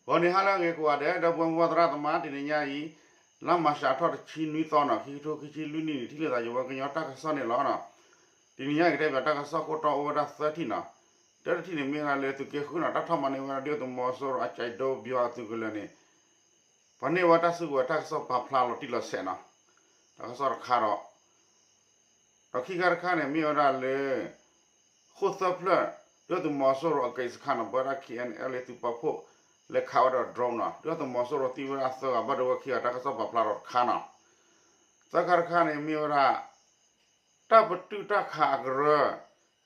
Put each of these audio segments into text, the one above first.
ဂီၤနံၤဟါလၢအဂ့ၤကိးဂၤဒဲး ဒီပုၢ်ဝဲၢ်မိၢ်ပၢ်သရၣ်သမါ တနံၤညါအံၤ လါမၤရှးထီၣ်တဆံနွံသီနီၤ ခံကထိခံဆံလွံၢ်နံၣ်န့ၣ် ထံၣ်လိာ်သးယဝဲကညီတၢ်ကစီၣ်န့ၣ်လီၤ. တနံၤညါအံၤ ကတဲဘၣ်တၢ်ကစီၣ်ခိၣ်တီအိၣ်ဝဲဒၣ်သၢထံၣ်နီၤ. တၢတထံၣ်န့ၣ် မ့ၢ်ဝဲဒၣ်လၢသုးက့ဃုနီၤ တၢ်ထီၣ်မၤန့ၢ်ဝဲဒၣ်ဒုၣ်ဒါသုးမီၤစိရိၤအကၠဲးဒိဘံၤဟီသုးကလၢၤန့ၣ် ပှၤန့ၢ်ဝဲတၢ်စုကဝဲၤတၢ်ကစီၣ်ပာ်ဖျါလီၤတံၢ်လီၤဆဲးနီၤ. တၢ်ကစီၣ်တခါဒီး ဒီးခံခါတခါန့ၣ် မ့ၢ်ဝဲဒၣ်လၢ ဃိၣ်သၢဖျၢၣ် ဒုၣ်ဒါသုးမီၤစိရိၤအက့စခါနီၤ ပဝဲဒၣ် K N L A သုးပာ်ဖှိၣ် လဲၤခးဝဲဒီး drone နီၤ ဒုၣ်ဒါသုးမီၤစိရိၤသံဝဲဒၣ်သၢဂၤ ဘၣ်ဒိဝဲခံဂၤ တၢ်ကစီၣ်ပာ်ဖျါဒီးတခါနီၤ. သၢခါတခါန့ၣ် မ့ၢ်ဝဲဒၣ် တၢ်ပတုာ်တၢ်ခးအကရၢ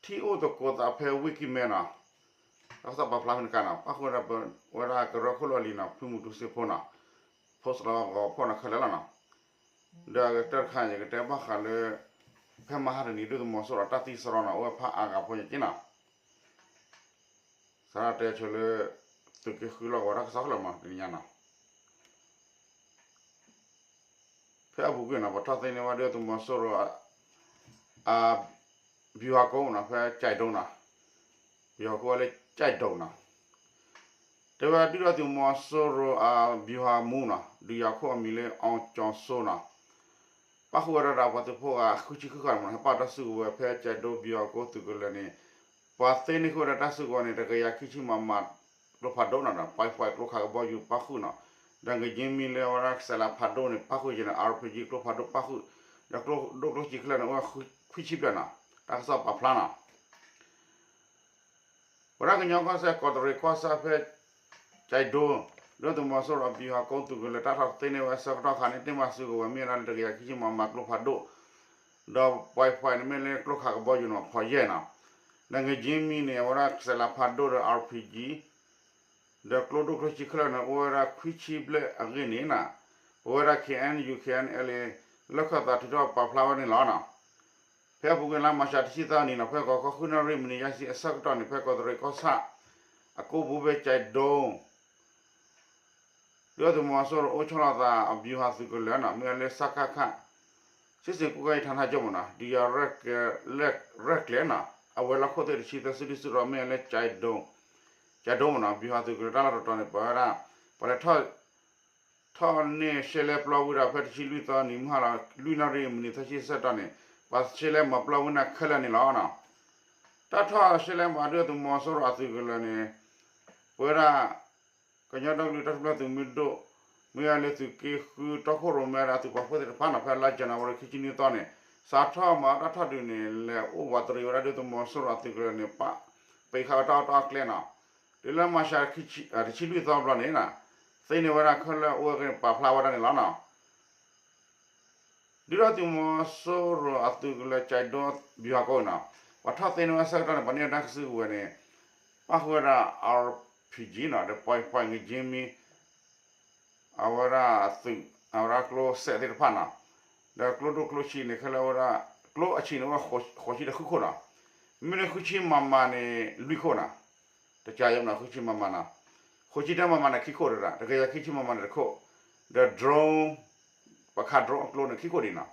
ထံၣ်အိၣ်သကိးသးဖဲဝ့ၢ်ကံၢ်မဲနီၤ. တၢ်ကစီၣ်ပာ်ဖျါဖဲန့ၣ်တခါနီၤ ပၣ်ဃုာ်ဝဲဒၣ်ကရၢခိၣ်လီၢ်လံၤနီၤ ဖုမူတူစ့ဖိနီၤ post လီၤဂီၤဖီၣ်နီၤခဲလၢာ်လီၤနီၤ. ဒီးအကတၢၢ်တခါ ယကတဲဘၣ်ဃးလၢ ဖဲမဟါတနံၤ ဒုၣ်ဒါသုးမီၤစိရိၤတၢ်သံစရီနီၤ အိၣ်ဝဲဖးအါဂၤဖိညါက့နီၤ. စးထီၣ်တဲဆိလၢ သုးက့ဃုလီၢ်ကဝီၤတၢ်ကစီၣ်လီၤမး တနံၤညါနီၤ. ဖဲအပူၤကွံာ်နီၤ ပထီၣ်သ့န့ၢ်ဝဲဒၣ်ဒုၣ်ဒါသုးမီၤစိရိၤ အ ဗျူဟာကုန်းနီၤ ဖဲကၠဲးဒိနီၤ ဗျူဟာကုန်းလၢကၠဲးဒိနီၤ. တဲဝဲဒၣ်ဒုၣ်ဒါသုးမီၤစိရိၤအ ဗျူဟာမှူးနီၤ ဒုးယၤခိၣ်အမံၤလၢ အောင်ကျော်စိုးနီၤ ပၣ်ဃုာ်ဝဲဒၣ်ဒီးပှၤသုးဖိဂၤဃုဆံဃုဃၣ်န့ၣ်မး ဟဲပာ်တၢ်စုကဝဲၤဖဲကၠဲးဒိဗျူဟာကုန်းသုးကလၢၤန့ၣ် ပှၤသ့န့ၢ်ဃုာ်ဝဲဒၣ်တၢ်စုကဝဲၤန့ၣ် တကယၤခံဆံ မမ ကျိဖးဒိၣ်နီၤဒီး ပှဲၤပှဲၤကျိခးကဘီယူၤပၣ်ဃုာ်နီၤ ဒီးငါးကျည်မီးလၢအဝဲဒၣ် စဲးလးဖးဒိၣ်န့ၣ် ပၣ်ဃုာ်က့ၤန့ၣ် အါပီၣ်ကၠံ ကျိဖးဒိၣ်ပၣ်ဃုာ် ဒီးကျိဒိၣ်ကျိဆံးခဲလၢာ်န့ၣ် အိၣ်ဝဲခွံဆံဘျဲၣ်နီၤ တၢ်ကစီၣ်ပာ်ဖျါနီၤ. ပဝဲဒၣ်ကညီကီၢ်စဲၣ် ကီးတရံးကီၢ်ဆၣ်ဖဲ ကၠဲးဒိ ဒုၣ်ဒါသုးမီၤစိရိၤအ ဗျူဟာကုန်းသုးကလၢၤ တၢ်ထီၣ်သ့န့ၢ်ဝဲဆၢကတီၢ်ခါန့ၣ် သ့ၣ်မၤစုကဝဲၤမ့ၢ်ဝဲဒၣ်လၢတကယၤခံဆံ မမ ကျိဖးဒိၣ် ဒီးပှဲၤပှဲၤန့ၣ်မ့ၢ်လၢကျိခးကဘီယူၤနီၤ ဖီယဲၢ်နီၤ ဒီးငါးကျည်မီးန့ၣ် အဝဲဒၣ်စဲးလးဖးဒိၣ်ဒီး အါပီၣ်ကၠံ ဒီးကျိဒိၣ်ကျိဆံးခဲလၢာ်န့ၣ် အိၣ်ဝဲဒၣ်ခွံဆံဘျဲၣ်အဂ့ၢ်န့ၣ်နီၤ ပဝဲဒၣ် K N U K N L A လၢခၢၣ်သးထုးထီၣ်ပာ်ဖျါဝဲန့ၣ်လီၤနီၤ. ဖဲအပူၤကွံာ်လါမၤရှးတဆံသၢနံၤနီၤ ဖဲဂီၤခီဃုနၣ်ရံၣ်မံးနံးယဲၢ်ဆံအဆၢကတီၢ်န့ၣ် ဖဲကီးတရံးကီၢ်ဆၣ် အကိပူၤဖဲကၠဲးဒိ ဒုၣ်ဒါသုးမီၤစိရိၤအိၣ်ဆီလီၤသးအ ဗျူဟာသုးကလၢၤနီၤ မ့ၢ်ဝဲလၢ စကခ စစ်ဆင်ကွပ်ကဲရေးဌာနချုပ် မ့ၢ်နီၤ ဒုးယၤရဲၣ်ကျဲၤနီၤ အဝဲၤလီၢ်ခိၣ်သ့ၣ်တဆံသၢ စုဒုၣ်စုတီၤ မ့ၢ်ဝဲလၢ ကၠဲးဒိမ့ၢ်နီၤ ဗျူဟာသုးကလၢၤတၢ်လီၢ်တတီၤန့ၣ် ပဝဲဒၣ် ပှၤလဲၤထီၣ် ထီၣ်န့ၢ်ရှဲလဲပျီဝံၤဒီး ဖဲတဆံလွံၢ်သီနံၤမုၢ်ဟါလီၤ လွံၢ်နၣ်ရံၣ်မံးနံးသၢဆံဆၢကတီၢ်န့ၣ် ပှၤရှဲလဲမၤပျီဝံၤန့ၣ်ခဲလၢာ်န့ၣ်လီၤ. တၢ်ထီၣ်ရှဲလဲမၤဒုၣ်ဒါသုးမီၤစိရိၤအသုးကလၢၤန့ၣ် ပဝဲဒၣ် ကညီဒီကလုာ်တၢ်ထူၣ်ဖျဲးသုးမုၢ်ဒိၣ် မ့ၢ်ဝဲလၢသုးက့ဃုတီခိၣ်ရိၣ်မဲဒီးအသုးပာ်ဖှိၣ်သ့ၣ်တဖၣ်နီၤ ဖဲလါယနူၤအါရံၤခံဆံနွံသီန့ၣ် စးထီၣ်မၤတၢ်ထီၣ်ဒုးန့ၣ် လဲၤအိၣ်ဝးတရံးဝဲဒၣ်ဒုၣ်ဒါသုးမီၤစိရိၤအသုးကလၢၤန့ၣ် ပာ် ပာ်ဃာ်ဝဲတၢ်အီၣ်တၢ်အီကျဲနီၤ တုၤလၢမၤရှး တဆံလွံၢ်သီဘျီန့ၣ် သ့န့ၢ်ဝဲဒၣ်ခဲလၢာ်အိၣ်ဝဲက့ၤန့ၣ် ပာ်ဖျါဝဲဒၣ်န့ၣ်လီၤနီၤ. ဒုၣ်ဒါသုးမီၤစိရိၤအသုးကလၢၤ ကၠဲးဒိ ဗျူဟာကုန်း နီၤ ပှၤထီၣ်သ့န့ၢ်ဝဲဆၢကတီၢ်န့ၣ် ပှၤန့ၢ်ဝဲတၢ်စုကဝဲၤန့ၣ် ပၣ်ဃုာ်ဝဲဒၣ် အါပီၣ်ကၠံ နီၤ ဒီးပှဲၤပှဲၤငါးကျည်မီး အဝဲဒၣ်သုး အဝဲဒၣ်ကျိစဲးသ့ၣ်တဖၣ်နီၤ ဒီးကျိဒိၣ်ကျိဆံးန့ၣ် ခဲလၢာ်ဝဲဒၣ် ကျိအဆံးန့ၣ်ဝဲဃိးဆံဒီးဃုခိၣ်နီၤ မ့မ့ၢ်လၢဃုဆံ မမ န့ၣ် လွံၢ်ခိၣ်နီၤ တကးယဲမနီၤ ဃုဆံ မမ နီၤ ဃိးဆံတၢ် မမ န့ၣ် ခံခိၣ်တဒၣ် တကယၤခံဆံ မမ န့ၣ် တခိၣ် ဒီး drone ပှၤခး drone အကျိန့ၣ် ခံခိၣ်ဒံးနီၤ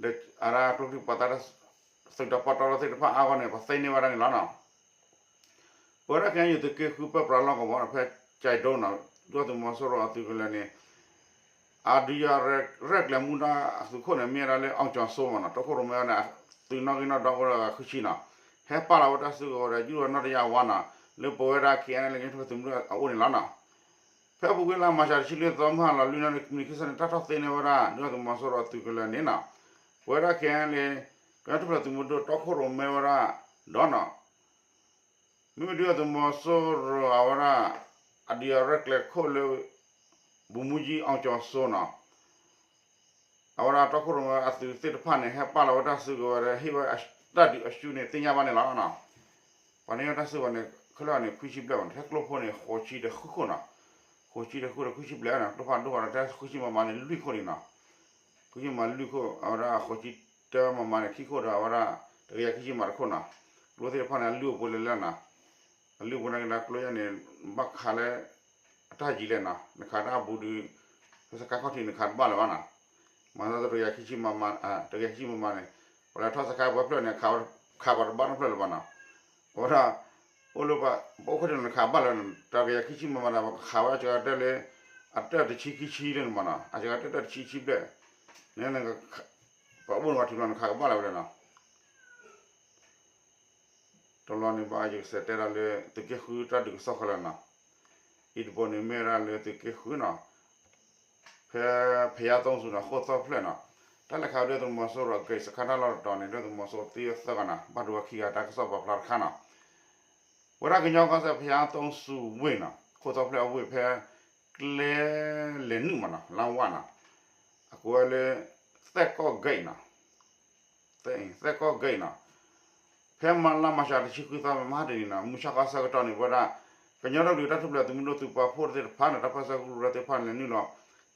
ဒီးအဝဲဒၣ်ကျိချံမျိာ်သၣ် သုးတၢ်ပီးတီလီၤသ့ၣ်တဖၣ်အါဂီၢ်န့ၣ် ပှၤသ့န့ၢ်ဝဲဒၣ်န့ၣ်လီၤနီၤ ပဝဲဒၣ်ခဲအံၤသုးက့ဃုပၢပြးလီၢ်ကဝီၤနီၤ ဖဲကၠဲးဒိနီၤ ဒုၣ်ဒါသုးမီၤစိရိၤအသုးကလၢၤန့ၣ် အဒုးယၤရဲၣ်ကျဲၤမူဒါအသုးခိၣ်န့ၣ် မ့ၢ်ဝဲဒၣ်လၢ အောင်ကျော်စိုး မနီၤ တီခိၣ်ရိၣ်မဲန့ၣ် သုးနီၣ်ဂံၢ်နီၣ်ဒွးအိၣ်ဒီးဂၤဃုဆံနီၤ ဟဲပာ်လီၤဝဲတၢ်စုကဝဲၤဒီး ယူၢ်ဝဲနီၣ်တယၢ်ဝါနီၤ လၢပဝဲဒၣ် K N L A ကညီတၢ်ထူၣ်ဖျဲးသုးမုၢ်ဒိၣ်အအိၣ်န့ၣ်လီၤနီၤ ဖဲအပူၤကွံာ်လါမၤရှးတဆံလွံၢ်သီမုၢ်ဟါလီၤ လွံၢ်နၣ်ရံၣ်မံးနံးခံဆံန့ၣ် တၢ်ထီၣ်သ့န့ၢ်ဝဲဒၣ် ဒုၣ်ဒါသုးမီၤစိရိၤအသုးကလၢၤန့ၣ်နီၤ ပဝဲဒၣ် K N L A ကညီတၢ်ထူၣ်ဖျဲးသုးမုၢ်ဒိၣ်တီခိၣ်ရိၣ်မဲဝဲဒၣ်ဒီးနီၤ မ့မ့ၢ်ဒုၣ်ဒါသုးမီၤစိရိၤအဝဲဒၣ် အဒုးယၤရဲၣ်ကျဲၤခိၣ်လၢ ဗိုလ်မှူးကြီး အောင်ကျော်စိုး နီၤ အဝဲဒၣ်တီခိၣ်ရိၣ်မဲအသုးသ့ၣ်တဖၣ်န့ၣ် ဟဲပာ်လီၤဝဲတၢ်စုကဝဲၤဒီး ဟ့ၣ်ဝဲတၢ်ဒုးအစုန့ၣ် သ့ၣ်ညါဘၣ်န့ၣ်လီၤ. ပှၤန့ၢ်ဝဲတၢ်စုကဝဲၤန့ၣ် ခဲလၢာ်န့ၣ် ခွံဆံဘျဲၣ်ဘၣ်န့ၣ် ထဲကျိဖိန့ၣ် ဃိးဆံဒီးဃုခိၣ်နီၤ, ဃိးဆံဒီးဃုဒီးခွံဆံဘျဲၣ်နီၤ, ကျိဖးဒိၣ်ဃီဒီး ထဲဃုဆံမမန့ၣ် လွံၢ်ခိၣ်န့ၣ်နီၤ, ခွံဆံမမလွံၢ်ခိၣ်, အဝဲဒၣ်ဃိးဆံတၢမမန့ၣ် ခံခိၣ်ဒီး အဝဲဒၣ် တကယၤခံဆံမမတခိၣ်နီၤ, ကျိသ့ၣ်တဖၣ်န့ၣ် အလုၢ်အပှ့ၤလၢလၢနီၤ, အလုၢ်အပှ့ၤန့ၣ်ကဒါကျိယဲန့ၣ် ဘၣ်ခးလၢ အတၢ်ယံၤလဲၣ်နီၤ, နခးတၢ်အဘူးဒီး ဖဲစကါခီၣ်ထံးနခးတဘၣ်လၢၤဘၣ်နီၤ, မၤသးတကယၤခံဆံမမ, တကယၤခံဆံမမန့ၣ် ပှၤလဲၤထီၣ်စကါဝဲဖျၢၣ်န့ၣ် ခးပှၤတဘၣ်နီတဖျၢၣ်လၢၤဘၣ်နီၤ, အဝဲဒၣ် အိၣ်လၢပအိၣ်ခိၣ်ထံးလီၤ နခးဘၣ်လၢ တကယၤခံဆံမးမးဒီး ပကခးဝဲအစှၤကတၢၢ်လၢ အတၢၢ်တဆံခံဆံလၢန့ၣ်မးနီၤ အစှၤကတၢၢ်တဆံခံဘျဲၣ် န ပအိၣ်န့ၣ်ပှၤထံလီၤ နခးကဘၣ်လၢၤဝဲဒၣ်နီၤ တလီၤန့ၣ်ဘၣ် ယကစးတဲဒၣ်လၢ သုးက့ဃုတၢ်ဒုးကစီၣ်ခဲလၢာ်နီၤ, အံၤတဘိန့ၣ်မ့ၢ်ဝဲဒၣ်လၢသုးက့ဃုနီၤ, ဖဲ ဖဲယါသုးစူၤနီၤ ဃိၣ်သီဖျၢၣ်နီၤ, တၢ်လဲၤခးဝဲဒၣ်သုးမီၤစိရိၤအဂဲၤစခါတၢ်လီၢ်တတီၤန့ၣ် ဒုၣ်ဒါသုးမီၤစိရိၤသံဝဲသၢဂၤနီၤ, ဘၣ်ဒိဝဲခံဂၤတၢ်ကစီၣ်ပာ်ဖျါတခါနီၤ, ဝဲဒၣ်ကညီကီၢ်စဲၣ်ဖဲယါသုးစူၤဝ့ၢ်နီၤ ဃိၣ်သီဖျၢၣ်အဝ့ၢ်ဖဲ ကျဲလဲၤနုာ်မးနီၤ လါဝါနီၤ, အကိးဝဲလၢ သဲၣ်ကီၢ်ဂဲးနီၤ သဲၣ်ကီၢ်ဂဲးနီၤ, ဖဲမလါမၢ်ၡးတဆံဃုသီမဟါတနံၤနီၤ မုၢ်ဆါခီဆၢကတီၢ်န့ၣ် ပဝဲဒၣ် ကညီဒီကလုာ်တၢ်ထူၣ်ဖျဲးသုးမုၢ်ဒိၣ်သုးပာ်ဖှိၣ်သ့ၣ်တဖၣ်န့ၣ် တၢ်ပၢၢ်ဆၢကရူၢ်သ့ၣ်တဖၣ်န့ၣ် လဲၤနုာ်လီၤ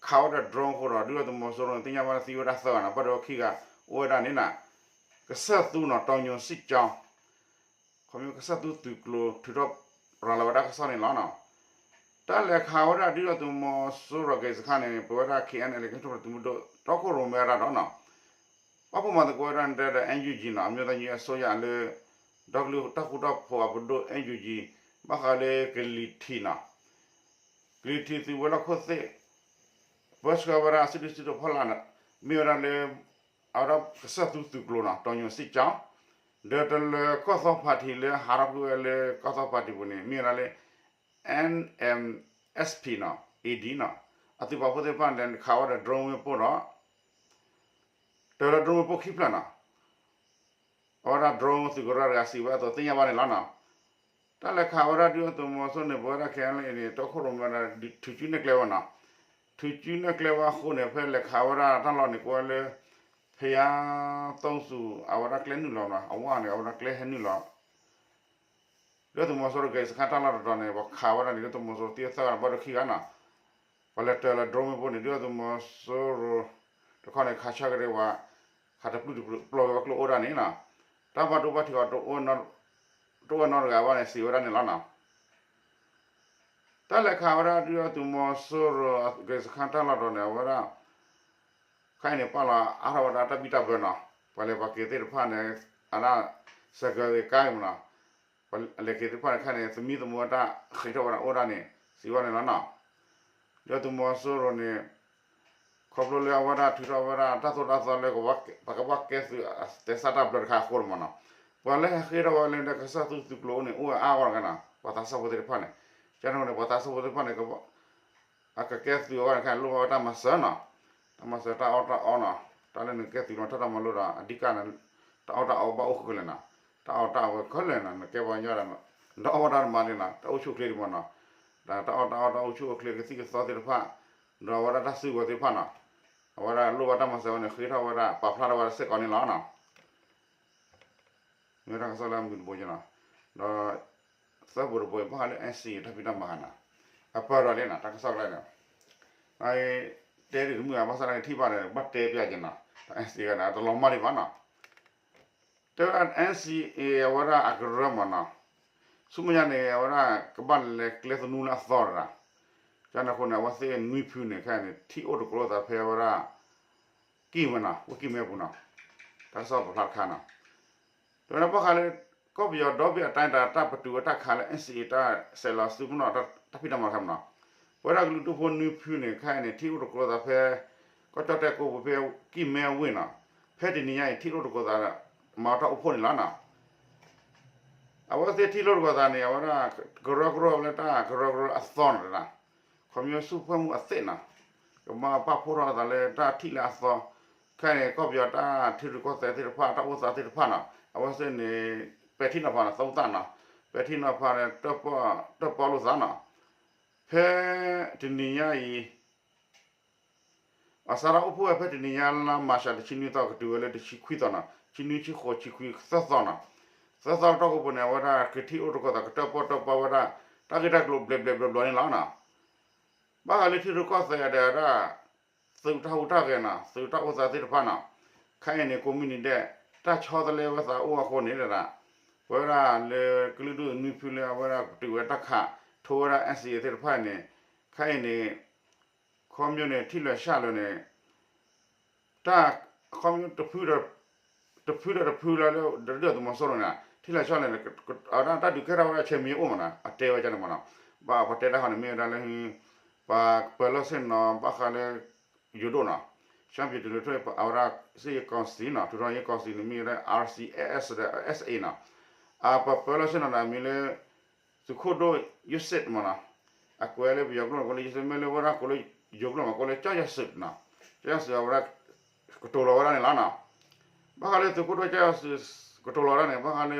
ခးဝဲဒၣ် drone အဃိဒီး ဒုၣ်ဒါသုးမီၤစိရိၤန့ၣ် သ့ၣ်ညါဘၣ်လၢသံဝဲဒၣ်သၢဂၤနီၤ ဘၣ်ဒိဝဲခံဂၤ အိၣ်ဝဲဒၣ်န့ၣ်နီၤ, ကစၢၢ်သူနီၤ တီၤညိၤစံၣ်ကၠီ ခီဖျိကစၢၢ်သူသုးကျိၤထုးထီၣ်ရၤလီၤဝဲဒၣ်ကစီၣ်န့ၣ်လီၤနီၤ, တၢ်လဲၤခးဝဲဒၣ်ဒုၣ်ဒါသုးမီၤစိရိၤဂဲၤစခါန့ၣ် ပဝဲဒၣ် KNLA ကညီဒီကလုာ်တၢ်ထူၣ်ဖျဲးသုးမုၢ်ဒိၣ် တီခိၣ်ရိၣ်မဲရၤဒီးနီၤ, ပာ်ဖှိၣ်မၤသကိးဝဲဒၣ်န့ၣ်ဒီး NUG နီၤ အမျိုးသားညီညွတ်ရေးအစိုးရလၢ ဒီကလုာ်တၢ်ဃူတၢ်ဖိးအပဒိၣ် NUG ဘၣ်ဃးလၢကလံၤထံးနီၤ ကလံၤထံးသုးဝဲၤလီၢ်ခိၣ်သ့ၣ် ပၢဆှၢဝဲဒၣ်စုဒုစုတီၤဖီလာ် မ့ၢ်ဝဲဒၣ်လၢ အဝဲဒၣ်ကစၢၢ်သူသုးကျိၤနီၤ တီၤညိၤစံၣ်ကၠီ ဒီးတလၢၤကီၢ်သီ party လၢဟးထီၣ်ကွံာ်ဝဲလၢကီၢ်သီ party ပူၤန့ၣ် မ့ၢ်ဝဲဒၣ်လၢ NMSP နီၤ AD နီၤ အသုးပာ်ဖှိၣ်သ့ၣ်တဖၣ်န့ၣ် ခးဝဲဒီး drone မ့ၣ်ပိၢ်ဒီး တၢၤလၢ drone မ့ၣ်ပိၢ်ခံဖျၢၣ်နီၤ အဝဲဒၣ် drone သုးကရၢတဂၤစံးဝဲအသိးသ့ၣ်ညါဘၣ်န့ၣ်လီၤနီၤ, တၢ်လဲၤခးဝဲဒၣ်ဒုၣ်ဒါသုးမီၤစိရိၤန့ၣ် ပဝဲဒၣ် KNLA န့ၣ် တီခိၣ်ရိၣ်မဲဒီး ထုးစုနဲၣ်ကျဲဝဲနီၤ, ထုးစုနဲၣ်ကျဲဝဲအဃိန့ၣ် ဖဲလဲၤခးဝဲဒၣ်တၢ်လီၢ်န့ၣ် ကိးဝဲလၢ ဖဲယါသုးစူၤ အဝဲဒၣ်ကျဲနုာ်လီၤနီၤ အဝဲန့ၣ် အဝဲဒၣ်ကျဲဟဲနုာ်လီၤ ဒုၣ်ဒါသုးမီၤစိရိၤဂဲၤစခါတၢ်လီၢ်တတီၤန့ၣ် ပှၤခးဝဲဒၣ်န့ၣ် ဒုၣ်ဒါသုးမီၤစိရိၤသံသၢဂၤ ဘၣ်ဒိခံဂၤနီၤ, ပှၤလဲၤတၢၤလၢ drone မ့ၣ်ပိၢ်န့ၣ် ဒုၣ်ဒါသုးမီၤစိရိၤ တခီန့ၣ် ခးဆၢကရၢဝဲ ခးတပျုၢ်တပျီၤက့ၤဝဲကျိအိၣ်ဒၣ်န့ၣ်နီၤ, တၢ်ဘၣ်ဒိဘၣ်ထံးအီၤ တအိၣ်နီတဂၤဘၣ်န့ၣ် စံးဝဲဒၣ်န့ၣ်လီၤနီၤ. တၢ်လဲၤခးဝဲဒၣ်ဒုၣ်ဒါသုးမီၤစိရိၤဂဲၤစခါတၢ်လီၢ်တတီၤန့ၣ် အဝဲဒၣ် ခဲအံၤန့ၣ် ပာ်လီၤအါထီၣ်ဝဲဒၣ်တၢ်ဘံၣ်တၢ်ဘၢနီၤ, ပှၤလဲၤပှၤက့ၤသ့ၣ်တဖၣ်န့ၣ် အဒၣ် စဲးကဲးဂ့ၤကါဂ့ၤမနီၤ, ပှၤလဲၤက့ၤသ့ၣ်တဖၣ်န့ၣ် ခဲအံၤန့ၣ် သမံသမိးဝဲတၢ်ဃ့ထီၣ်ဝဲဒၣ်အိၣ်ဒၣ်န့ၣ် စံးဝဲန့ၣ်လီၤနီၤ. ဒုၣ်ဒါသုးမီၤစိရိၤန့ၣ် ခီဖျိလၢအဝဲဒၣ်ထုးထီၣ်ဝဲဒၣ်တၢ်သိၣ်တၢ်သီလၢ ပှၤကဘၣ်ကဲသုးအတဲစၢ်တၢ်ဘျၢတခါအဃိန့ၣ်မနီၤ, ပှၤလၢဟဲဃ့ထီၣ်ဝဲလၢကစၢၢ်သူသုးကျိၤန့ၣ် အိၣ်ဝဲအါဂီၢ်တဂၤနီၤ, ပှၤသးစၢ်ဖိသ့ၣ်တဖၣ်န့ၣ်, ကန့ၣ်န့ၣ် ပှၤသးစၢ်ဖိသ့ၣ်တဖၣ်န့ၣ် အကကဲသုးအဂီၢ်န့ၣ် ခဲအံၤလိၣ်ဘၣ်ဝဲတၢ်မၤစၢၤနီၤ, တၢ်မၤစၢၤတၢ်အီၣ်တၢ်အီနီၤ, တၢ်လၢနကကဲသုးလီၤထီၣ်တၢ်မၤလိဒီး အဓိကန့ၣ် တၢ်အီၣ်တၢ်အီဘၣ်အိၣ်ခဲလၢာ်နီၤ, တၢ်အီၣ်တၢ်အီဝဲခဲလၢာ်နီၤ, နကဲပှၤကညီဒီး တၢ်အီၣ်တၢ်အီမးန့ၣ်နီၤ, တၢ်အိၣ်ဆူၣ်အိၣ်ချ့ဒံးမနီၤ, ဒီးတၢ်အီၣ်တၢ်အီတၢ်အိၣ်ဆူၣ်အိၣ်ချ့ကသံၣ်ကသီသ့ၣ်တဖၣ်, ဒီးအဝဲဒၣ်တၢ်စုကဝဲၤသ့ၣ်တဖၣ်နီၤ, အဝဲဒၣ်လိၣ်ဘၣ်တၢ်မၤစၢၤဝဲန့ၣ် ဃ့ထီၣ်ဝဲဒၣ် ပာ်ဖျါထီၣ်ဝဲဒၣ်စ့ၢ်ကီးန့ၣ်လီၤနီၤ. မ့ၢ်တၢ်ကစီၣ်လၢအမုာ်တဘိကနီၤ, ဒီး သၢဘိတဘိအံၤ ဘၣ်ဃးလၢ NCA တၢ်ဖံးတၢ်မၤနီၤ, အပၢၢ်ဒီးလံနီၤ တၢ်ကစီၣ်လၢန့ၣ်, တဲဒ်တမုာ်ဘၣ်ဆၣ်န့ၣ် ထံၣ်ဘၣ်ဒီး ဘၣ်တဲပျးက့ၤနီၤ, တၢ် NCA ကန့ၣ် တလီၤမၢ်ဒံးဘၣ်နီၤ, တဲဝဲဒၣ် NCA အဝဲဒၣ်အကရၢမနီၤ, ဆူမဲာ်ညါန့ၣ် အဝဲဒၣ်ကဘၣ်လဲၤကျဲသနူလၢအသီတဂၤ, ကန့ၣ်အဃိန့ၣ် အဝဲသ့ၣ်နွံဖုန့ၣ် ခဲအံၤန့ၣ် ထံၣ်အိၣ်တကျိၤသးဖဲဝဲဒၣ် ကံၢ်မဲနီၤ, ဝ့ၢ်ကံၢ်မဲပူၤနီၤ, တၢ်ကစီၣ်ပာ်ဖျါတခါနီၤ, တဲဝဲဒၣ်ဘၣ်ဃးလၢ ကီၢ်ပယီၤဒီဘ့ၣ်အတၢ်တၢ်ပတုာ်ဝဲတၢ်ခးလၢ NCA တၢ်ဆဲးလီၤစုပူၤနီၤ တၢ်ဖံးတၢ်မၤတခါမနီၤ, ပဝဲဒၣ်ကလုာ်ဒူၣ်ဖိနွံဖုန့ၣ် ခဲအံၤန့ၣ် ထံၣ်အိၣ်တကျိၤသးဖဲ ကီၢ်ကၠီၣ်တဲၣ်ကိးပူၤဖဲကံၢ်မဲဝ့ၢ်နီၤ, ဖဲတနံၤညါအံၤ ထံၣ်အိၣ်တကျိၤသး မၤတၢ်အိၣ်ဖှိၣ်န့ၣ်လီၤနီၤ အဝဲသ့ၣ်ထံၣ်လိာ်တကျိၤသးန့ၣ် အဝဲဒၣ်ကရၢကရိလၢတၢ်ကရၢကရိအသီန့ၣ်တဒၣ်, ခီဖျိစုဖှဲၣ်မူအသ့ၣ်နီၤ, ကဘၣ်ပာ်ဖှိၣ်ထီၣ်အသးလၢတၢ်ထံၣ်လၢအသီ, ခဲအံၤန့ၣ် ကီၢ်ပယီၤတၢ်ထံရူၢ်ကီၢ်သဲးသ့ၣ်တဖၣ် တၢ်အိၣ်သးသ့ၣ်တဖၣ်နီၤ, အဝဲသ့ၣ်န့ၣ် ပဲာ်ထံနီၤဖးန့ၣ် သုသၣ်နီၤ, ပဲာ်ထံနီၤဖးန့ၣ် တၢၣ်ပီၣ်လိာ်သးနီၤ, ဖဲတနံၤညါအံၤ အစးထီၣ်အိၣ်ဖှိၣ်ဝဲဖဲတနံၤညါလါမၢ်ၡး တဆံနွံသီ ကတုၤဝဲလၢတဆံခွံသီနီၤ, တဆံနွံ တဆံဃိး တဆံခွံ သၢသီနီၤ, သၢသီတကီၢ်ပူၤန့ၣ် အဝဲဒၣ်ကထံၣ်အိၣ်တကျိၤသး ကတၢၣ်ပီၣ်တၢၣ်ပီဝဲဒၣ် တၢ်ဂ့ၢ်တၢ်ကျိၤဘျဲးဘျဲးဘျီဘျီန့ၣ်လီၤနီၤ. ဘၣ်ဃးလၢထံရူၢ်ကီၢ်သဲးဒီးဝဲဒၣ် သုးတၢ်ဟူးတၢ်ဂဲၤနီၤ, သုးတၢ်အိၣ်သးသ့ၣ်တဖၣ်နီၤ, ခဲအံၤန့ၣ် ကိးမုၢ်နံၤဒဲး တၢ်ဆီတလဲဝဲသးအိၣ်အဃိန့ၣ်ဒၣ် ပဝဲဒၣ်လၢကလုာ်ဒူၣ်နွံဖုလၢအဝဲဒၣ်ကတုၤဝဲတၢ်ခး ထိဝဲဒၣ် NCA သ့ၣ်တဖၣ်န့ၣ်, ခဲအံၤန့ၣ် ခီဖျိန့ၣ် ထံၣ်လၢာ်ဆှၣ်လၢာ်န့ၣ် တၢ်ခီဖျိ တဖုဒီးတဖုလၢလၢဒုၣ်ဒါသုးမီၤစိရိၤန့ၣ် ထံလီၤဆီန့ၣ် အဝဲဒၣ်တၢ်ဒုးကဲထီၣ်ဝဲဒၣ်ဆဲးမံၤအိၣ်မးနီၤ အတဲဝဲဒၣ်န့ၣ်မးနီၤ, ဘၣ်ပတဲတၢ်ဃီန့ၣ် မ့ၢ်ဝဲဒၣ်လၢ ပှၤပၢလီၢ်ဆ့ၣ်နီၤ ဘၣ်ဃးလၢ ယိၤဒိၣ်နီၤ ရှမ်းပြည်သူ့လွှတ်တော် အဝဲဒၣ် စစ်ရေးကောင်စီနီၤ ထူထောင်ရေးကောင်စီန့ၣ် မ့ၢ်ဝဲဒၣ် RCSS ဒီး SA နီၤ, အပၢပၢလီၢ်ဆ့ၣ်နီၤန့ၣ် အမံၤလၢ သုးခိၣ်ဒိၣ် ယိၤစ့း မးနီၤ, အကွဲးလၢပယီၤကျိာ်န့ၣ် ကိးလၢယိၤစ့း မ့ၢ်လၢဝဲဒၣ်ကိးလၢယိၤကျိာ်မး ကိးလၢ ကၠီယီၤစုးနီၤ, ကၠီယီၤစုး အဝဲဒၣ် ကတိၤလီၤဝဲဒၣ်န့ၣ်လီၤနီၤ, ဘၣ်ဃးလၢသုးခိၣ်ဒိၣ် ကၠီယီၤစုး ကတိၤလီၤဝဲဒၣ်န့ၣ် ဘၣ်ဃးလၢ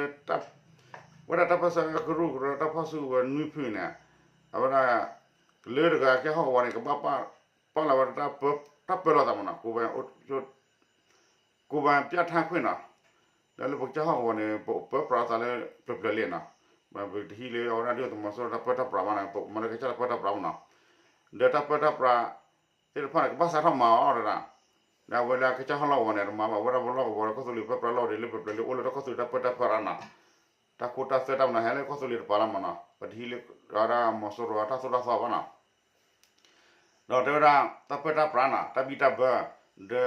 ဝဲဒၣ်တၢ်ပၢဆှၢကရူၢ်ကရၢတၢ်ဖီၣ်စုကဝဲၤနွံဖုန့ၣ် အဝဲဒၣ် လၢတဂၤကဲဟီၣ်ကဝီၤန့ၣ် ကဘၣ်ပာ်လီၤဝဲဒၣ် တၢ်ပၢလီၤသးမးနီၤ ကိုယ်ပိုင်ပြဋ္ဌာန်းခွင့်နီၤ, ဒီးလၢပကစၢ်ဟီၣ်ကဝီၤန့ၣ် ပပၢပြးသးလၢပျၢၤပျၢၤလံနီၤ, ပတဟံးလၢအဝဲဒၣ်ဒုၣ်ဒါသုးမီၤစိရိၤတၢ်ပၢတၢ်ပြးဘၣ်နီၤ ပမၤလၢကစၢ်တၢ်ပၢတၢ်ပြးမးနီၤ, ဒီးတၢ်ပၢတၢ်ပြး သ့ၣ်တဖၣ်န့ၣ် ကဘၣ်စးထီၣ်မၤအီၤတဒၣ်, ဒီးအဝဲလၢကစၢ်ဟီၣ်လီၢ်ကဝီၤန့ၣ် တမၤဘၣ် ဝဲဒၣ်ပလီၢ်ကဝီၤဒီးကီၢ်သူလ့ၤပၢပြးလီၢ်ဒ်လၢပျၢၤပျၢၤလံ အိၣ်လၢတၢ်ကီၢ်သူလ့ၤတၢ်ပၢတၢ်ပြးနီၤ, တၢ်ခိတၢ်သွဲတၢ်မနုၤဟဲလၢကီၢ်သူလ့ၤတပၤလီၤမးနီၤ ပတဟံးလၢအဝဲဒၣ်မီၤစိရိၤတၢ်သိၣ်တၢ်သီဘၣ်နီၤ ဒီးတဲဝဲဒၣ် တၢ်ပၢတၢ်ပြးနီၤ တၢ်ဘံၣ်တၢ်ဘၢ ဒီး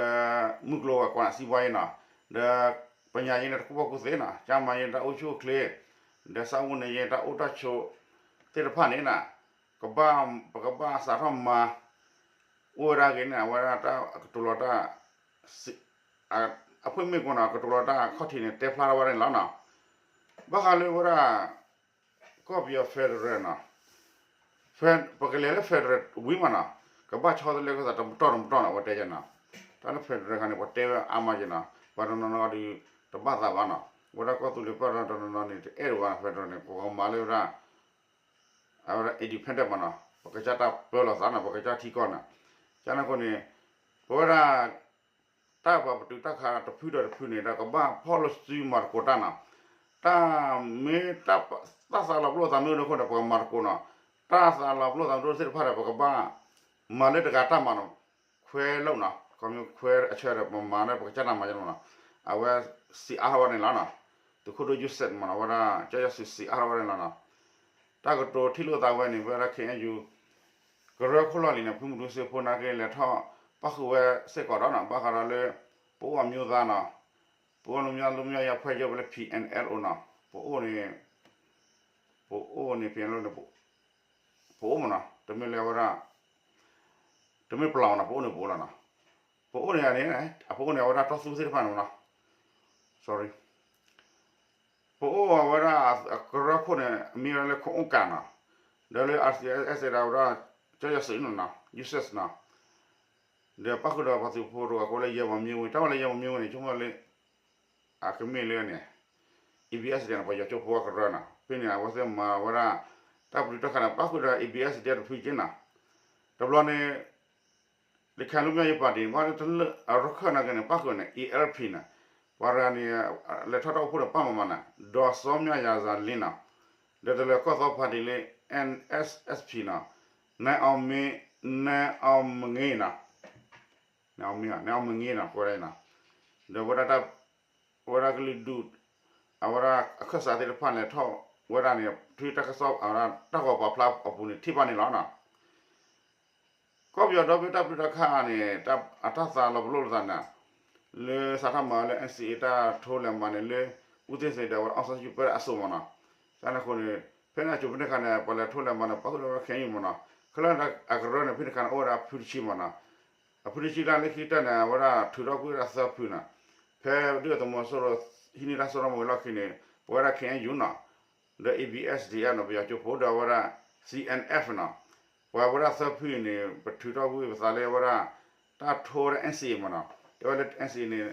မုၢ်ကျိၤဝဲၤကွာ် စီးပွားရေးနီၤ ဒီး ပညာရေးန့ၣ် တၢ်ကူၣ်ဘၣ်ကူၣ်သ့နီၤ ကျန်းမာရေး တၢ်အိၣ်ဆူၣ်အိၣ်ချ့ ဒီး စားဝတ်နေရေး တၢ်အိၣ်တၢ်ဆိး သ့ၣ်တဖၣ်န့ၣ်နီၤ ကဘၣ် ပကဘၣ်စးထီၣ်မၤ အိၣ်ဝဲဒၣ်ဂ့ၤန့ၣ် အဝဲဒၣ်တၢ်ကတိၤလီၤတၢ် အဖုၣ်မ့ၢ်ကီးနီၤ ကတိၤလီၤတၢ်ခီၣ်ထံးန့ၣ် တဲဖျါထီၣ်ဝဲဒၣ်န့ၣ်လီၤနီၤ, ဘၣ်ဃးလၢဝဲဒၣ် ကီၢ်ပယီၤ federal နီၤ ပကလဲၤလၢ federal ဝံၤမးနီၤ ကဘၣ်ဆီတလဲကသးတပတီၢ်တပတီၢ်နီၤ အဝဲတဲယဲနီၤ, တၢ်လၢ federal ခါန့ၣ် ပှၤတဲဝဲအါမးယဲနီၤ ပှၤတနီၤနီၤဒီး တဘၣ်သးဘၣ်နီၤ ဝဲဒၣ်ကီၢ်သူလ့ၤပၢၢ်တနီၤနီၤန့ၣ် တအဲၣ်ဒိးဘၣ် federal န့ၣ် ပကမၤလၢဝဲဒၣ် အဝဲဒၣ် independent မးနီၤ ပကစၢ်တၢ်ပၢလီၤသးနီၤ ပကစၢ်ထံကီၢ်နီၤ, ကန့ၣ်အဃိန့ၣ် ပဝဲဒၣ် တၢ်ပှၤပတုာ်တၢ်ခးတဖုဒီးတဖုန့ၣ် ဒီးကဘၣ်ဖီၣ်လိာ်စုမၤသကိးတၢ်နီၤ, တၢ်မ့ၢ်တၢ်သးလီၤပလိာ်သးမ့ၢ်အိၣ်ဒီးအဃိန့ၣ် ပကမၤသကိးနီၤ, တၢ်သးလီၤပလိာ်သးမ့ၢ်အိၣ်သ့ၣ်တဖၣ်ဒီး ပကဘၣ်မၤလၢတဂၤတၢ်မၤနီၤ, ခွဲလုပ်နီၤ ခီမ့ၢ်ခွဲအဆၢဒီး ပမၤလၢပကစၢ်တၢ်မၤယဲနီၤ, အဝဲစံးအါထီၣ်ဝဲန့ၣ်လီၤနီၤ, သုးခိၣ်ဒိၣ် ယိၤစ့း မးနီၤ ဝဲဒၣ် ကၠီယီၤစုး စံးအါထီၣ်ဝဲန့ၣ်လီၤနီၤ, တၢ်ကတိၤထံၣ်လိာ်သးဝဲန့ၣ် ဝဲဒၣ် ခ့ၣ်အဲၣ်ယူၣ် ကရၢခိၣ်လီၢ်လံၤန့ၣ် ဖုမူတူစ့ဖိနာ်က့လဲၤထီၣ်ပၣ်ဃုာ်ဝဲစ့ၢ်ကီးဒီးနီၤ ဘၣ်ဃးဒီးလၢ ပအိၣ်အမျိုးသားနီၤ, ပအိၣ်လူမျိုးလွတ်မြောက်ရေးအဖွဲ့ချုပ် လၢ ပီၣ်အဲလ်အိၣ်နီၤ, ပအိၣ်န့ၣ် ပအိၣ်န့ၣ် ပီၣ်အဲလ်အိၣ်န့ၣ် ပအိၣ်မးနီၤ, တမ့ၢ်လၢဝဲဒၣ် တမ့ၢ်ပလီၢ်နီၤ ပအိၣ်န့ၣ်ပအိၣ်လီၤနီၤ, ပအိၣ်န့ၣ်န့ၣ် အပအိၣ်န့ၣ် အဝဲဒၣ်တီသူသ့ၣ်တဖၣ်န့ၣ်မးနီၤ, sorry ပအိၣ်အဝဲဒၣ်အကရၢခိၣ်န့ၣ် အမံၤဝဲဒၣ်လၢ ခိၣ်အိၣ်ကၣ်နီၤ, ဒီးလၢ အၣ်စံၣ်အဲၣ်စံၣ် ဒၣ်ဝဲဒၣ် ကၠီယီၤစုးနီၤ ယိၤစ့းနီၤ, ဒီးပၣ်ဃုာ်ဒီးပှၤသုးဖိတဂၤကိးလၢ ယဲၢ်မီၤမံဝ့ၢ် တၢ်ဝဲလၢ ယဲၢ်မီၤမံဝ့ၢ်န့ၣ် ဆိကမိၣ်လၢ အကမ့ၢ်လၢန့ၣ် အ့ဘံၣ်အၣ်စံၣ်ဒဲးန့ၣ် ပယီၤကၠိဖိအကရၢနီၤ, ဖဲန့ၣ် အဝဲသ့ၣ်မၤဝဲဒၣ် တၢ်ပတုာ်တၢ်ခးန့ၣ် ပၣ်ဃုာ်ဒီး အ့ဘံၣ်အၣ်စံၣ်ဒဲးတဖုက့နီၤ, တဘျီန့ၣ် ရခိုင်လွတ်မြောက်ရေးပါတီ ဘၣ်တလၢအရခၢၣ်နာ်က့န့ၣ် ပၣ်ဃုာ်န့ၣ် အ့အဲလ်ပံၤ န့ၣ် ပှၤတဂၤန့ၣ် လဲၤထီၣ်တၢ်အိၣ်ဖှိၣ်ဒီးပၢ်မၤမၤန့ၣ် ဒေါ်စောမြရာဇာလင်းနီၤ, ဒီးတလၢၤကီၢ်သီပါတီလၢ NSSP နီၤ, နန်းအောင်မင်း နန်းအောင်မငေးနီၤ, နန်းအောင်မင်း နန်းအောင်မငေးနီၤ ကိးဝဲဒၣ်နီၤ, ဒီးဝဲဒၣ်တၢ် ဝဲဒၣ်ကလုာ်ဒူၣ် အဝဲဒၣ်အခၢၣ်စးသ့ၣ်တဖၣ်လဲၤထီၣ်ဝဲဒၣ်န့ၣ် ထွံၣ်တၢ်ကစီၣ် အဝဲဒၣ်တၢ်ဂီၤပာ်ဖျါအပူၤန့ၣ် ထံၣ်ဘၣ်န့ၣ်လီၤနီၤ. ကီၢ်ပယီၤဒီဘ့ၣ်တၢ်ပတုာ်တၢ်ခးန့ၣ် အတၢ်သးလီၤပလိာ်လိာ်သးန့ၣ် လၢစးထီၣ်မၤလၢ NCA တၢ်ထိလဲၤမၤန့ၣ်လၢ ဦးသိန်းစိန် ဒီးဝဲဒၣ် အောင်ဆန်းစုကြည် ပၢအစိၤမးနီၤ. ကန့ၣ်အဃိန့ၣ် ဖဲန့ၣ်အစိၤဖဲန့ၣ်အခါန့ၣ် ပှၤလဲၤထိလဲၤမၤန့ၣ် ပၣ်ဃုာ်ဒီးဝဲဒၣ်ခဲအံၤမးနီၤ. ခဲလၢာ်အကရၢန့ၣ် ဖဲန့ၣ်အခါန့ၣ် အိၣ်ဝဲဒၣ်အဖုတဆံမးနီၤ. အဖုတဆံလၢလၢခံကတၢၢ်န့ၣ် အဝဲဒၣ်ထုးထီၣ်ကွံာ်ဝဲဒၣ်သၢဖုနီၤ. ဖဲဒုၣ်ဒါသုးမီၤစိရိၤဟံးန့ၢ်တၢ်စိတၢ်ကမီၤဝံၤလီၢ်ခံန့ၣ် ပဝဲဒၣ် KNU နီၤ ဒီး ABSDF နီၤ ပယီၤကၠိဖိဒီးအဝဲဒၣ် CNF နီၤ. ပှၤဝဲဒၣ်သၢဖုအံၤန့ၣ် ပထုးထီၣ်ကွံာ်ပသးလၢအဝဲဒၣ် တၢ်ထိဝဲဒၣ် NCA မးနီၤ. တဲဝဲလၢ NCA န့ၣ်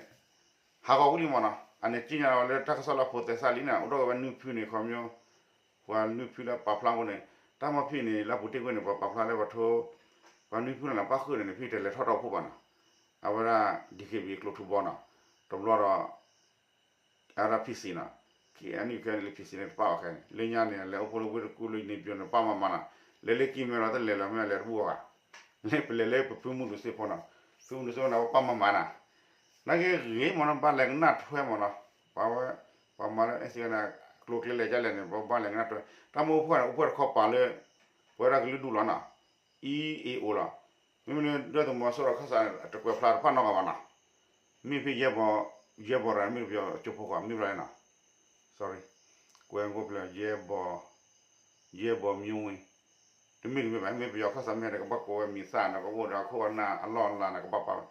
ဟးဂီၤဝံၤလံမးနီၤ. အန့ၣ်က့ညါဝဲလၢတၢ်ကစီၣ်လၢဖိသဲစးလံန့ၣ် အိၣ်ထီၣ်ဝဲနွံဖုန့ၣ် ခီပညီ ပှၤနွံဖုလၢပာ်ဖျါအဃိန့ၣ် တၢ်မီၢ်ဖံးန့ၣ် လၢအပူၤတ့ၢ်ကွံာ်န့ၣ် ပှၤပာ်ဖျါလၢပှၤထိ ပှၤနွံဖုန့ၣ်လီၤ ပၣ်ဃုာ်န့ၣ် ဖဲတလဲၤထီၣ်တၢ်အိၣ်ဖှိၣ်ဘၣ်နီၤ. အဝဲဒၣ် DKBA ကျိၤထူဘီနီၤ. တဘျီဒီး အဝဲဒၣ် PC နီၤ. KNU ခဲန့ၣ်လၢ PC န့ၣ်တပၣ်အီၤခဲန့ၣ် လၢညါန့ၣ် လဲၤအိၣ်ဖှိၣ်လၢဝ့ၢ်တကူၣ်လၢ နေပြည်တော် န့ၣ် ပၣ်မၤမၤနီၤ. လဲၤလၢကံၢ်မဲဒီးတလဲၤလီၤမ့ၢ်လဲၤတဘူၣ်အီၤဘၣ်. လၢပလဲၤလၢပဖုမူတူစ့ဖိနီၤ. ဖုမူတူစ့ဖိန့ၣ် ပၣ်မၤမၤနီၤ. နာ်က့ဂ့ၤမးနီၤ ဘၣ်လဲၤကနၣ်ထွဲမးနီၤ. ပှၤဝဲ ပှၤမၤလၢ NCA န့ၣ် ကျိၤကျဲလဲၤကလဲၣ်န့ၣ် ပဘၣ်လဲၤကနၣ်ထွဲ. တၢ်မ့ၢ်အိၣ်ဖှိၣ်န့ၣ် အိၣ်ဖှိၣ်တခီပာ်လၢ ပဝဲဒၣ်ကလုာ်ဒူၣ်လီၤနီၤ. အံၤ အ့ၣ်အိၣ်လီၤ. မ့မ့ၢ်လၢဒုၣ်ဒါသုးမီၤစိရိၤခၣ်စး တကွဲးဖျါတဖၣ်နီတဂၤဘၣ်နီၤ. မ့ၢ်ဖဲယဲၢ်ဘီ ယဲၢ်ဘီရၤ မ့ၢ်တပယီၤကၠိဖိဃီ မ့ၢ်ဘၣ်နီၤ. Sorry. ကွဲးကိးဖျဲး ယဲဘီ ယဲဘီမံဝ့ၢ် တမ့ၢ်တမ့ၢ်ဘၣ် မ့ၢ်ပယီၤခၣ်သးမ့ၢ်ဒီး ကဘၣ်ကိးဝဲမံၤသၣ်န့ၣ် ကအိၣ်ဒီးအခိၣ်အနၢ်အလီၢ်အလၤန့ၣ် ကဘၣ်ပာ်ဝဲ,